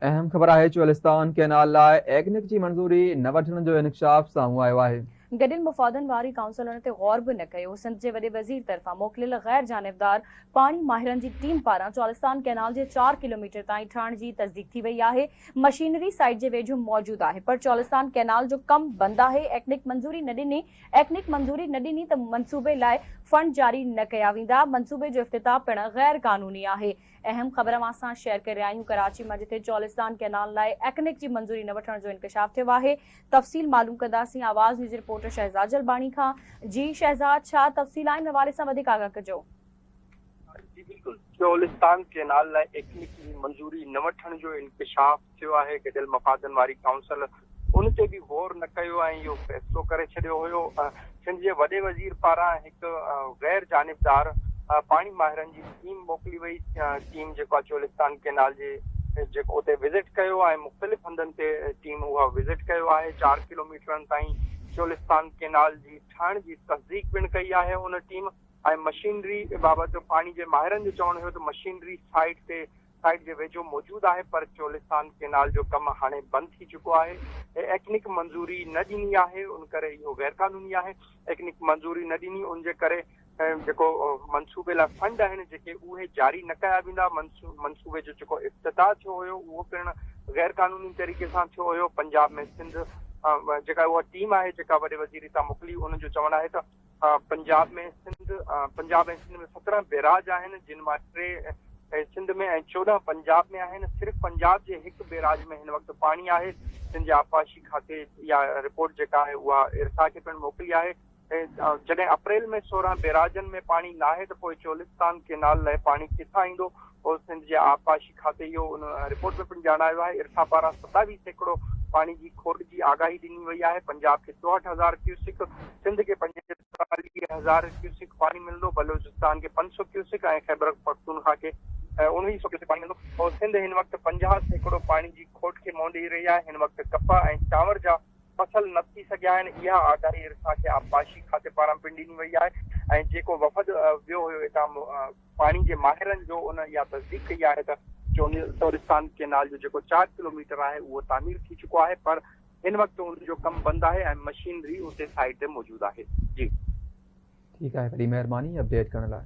اهم خبر آهي چولستان ڪئنال لاء ايگنڪ جي منظوري نه وٺڻ جو انڪشاف سامهون آيو آهي. گڏيل مفادن واري ڪائونسل ان تي غور به نه ڪيو. سنڌ جي وڏي وزير طرفان موڪليل غير جانبدار پاڻي ماهرن جي ٽيم پاران چولستان ڪئنال جي چار ڪلوميٽر تائين ٺهڻ جي تصديق ٿي وئي آهي. مشينري سائيٽ جي ويجهو موجود آهي پر چولستان ڪئنال جو ڪم بند آهي. ايڪنڪ منظوري نه ڏني ايڪنڪ منظوري نه ڏني ته منصوبي لاء فنڊ جاري نه ڪيا ويندا. منصوبي جو افتتاح پڻ غير قانوني آهي. اهم خبر اوهان سان شيئر ڪري رهيا آهيون ڪراچي مان جتي چولستان ڪئنال لاء ايڪنڪ جي منظوري نه وٺڻ جو انڪشاف ٿيو آهي تفصيل معلوم ڪنداسين آواز نيوز رپورٽر شهزاد جلباڻي کان جي شهزاد ڇا تفصيل آهن حوالي سان وڌيڪ آگاهه ڪجو. جي بلڪل چولستان ڪئنال لاء ايڪنڪ جي منظوري نه وٺڻ جو انڪشاف ٿيو آهي گڏيل مفادن واري ڪائونسل ان تي به غور نه ڪيو ۽ اهو فيصلو ڪري ڇڏيو هيو. سنڌ جي وڏي وزير پاران هڪ غير جانبدار پاڻي ماهرن جي ٽيم موڪلي وئي، ٽيم جيڪو آهي چولستان ڪئنال جي جيڪو اتي وزٽ ڪيو ۽ مختلف هنڌن تي ٽيم اها وزٽ ڪيو آهي، چار ڪلوميٽرن تائين چولستان ڪئنال جي ٺهڻ جي تصديق پڻ ڪئي آهي ان ٽيم ۽ مشينري بابت پاڻي جي ماهرن جو چوڻ هيو ته مشينري سائيٽ تي سائيٽ جي ويجهو موجود آهي پر چولستان ڪينال جو ڪم هاڻي بند ٿي چڪو آهي، ايڪنڪ منظوري نه ڏني آهي ان ڪري اهو غيرقانوني آهي، ايڪنڪ منظوري نه ڏني ان جي ڪري جيڪو منصوبي لاء فنڊ آهن جيڪي اهي جاري نه ڪيا ويندا، منصوبي جو جيڪو افتتاح ٿيو هيو اهو پڻ غيرقانوني طريقي سان ٿيو هيو، پنجاب ۾ سنڌ جيڪا اها ٽيم آهي جيڪا وڏي وزير هتان موڪلي ان جو چوڻ آهي ته پنجاب ۾ سنڌ پنجاب ۽ سنڌ ۾ 17 بيراج آهن جن مان 3 سنڌ ۾ ۽ 14 پنجاب ۾ آهن صرف پنجاب جي هڪ بيراج ۾ هن وقت پاڻي آهي سنڌ جي آبپاشي کاتي اها رپورٽ جيڪا آهي اها ارسا کي پڻ موڪلي آهي جڏهن اپريل ۾ 16 بيراجن ۾ پاڻي ناهي ته پوء چولستان ڪينال لاء پاڻي ڪٿان ايندو پوء سنڌ جي آبپاشي کاتي اهو ان رپورٽ ۾ پڻ ڄاڻايو آهي ارسا پاران 27% پاڻي جي کوٽ جي آگاهي ڏني وئي آهي پنجاب کي 64 هزار ڪيوسڪ، سنڌ کي 45 هزار ڪيوسڪ پاڻي ملندو، بلوچستان کي 500 ڪيوسڪ ۽ خيبرپختونخوا کي 1900 ڪيوسڪ پاڻي ملندو. سنڌ هن وقت 50% پاڻي جي کوٽ کي منهن ڏئي رهي آهي، هن وقت ڪپهه ۽ چانور جا فصل نه ٿي سگهيا آهن، اها آگاهي ارسا کي آبپاشي کاتي پاران پڻ ڏني وئي آهي ۽ جيڪو وفد ويو هيو اتان پاڻي جي ماهرن جو ان اها تصديق ڪئي آهي ته چولستان ڪينال جو جيڪو چار ڪلوميٽر آهي اهو تعمير ٿي چڪو آهي پر هن وقت ان جو ڪم بند آهي ۽ مشينري اتي سائيٽ تي موجود آهي. جي. ٺيڪ آهي وڏي مهرباني اپڊيٽ ڪرڻ لاء.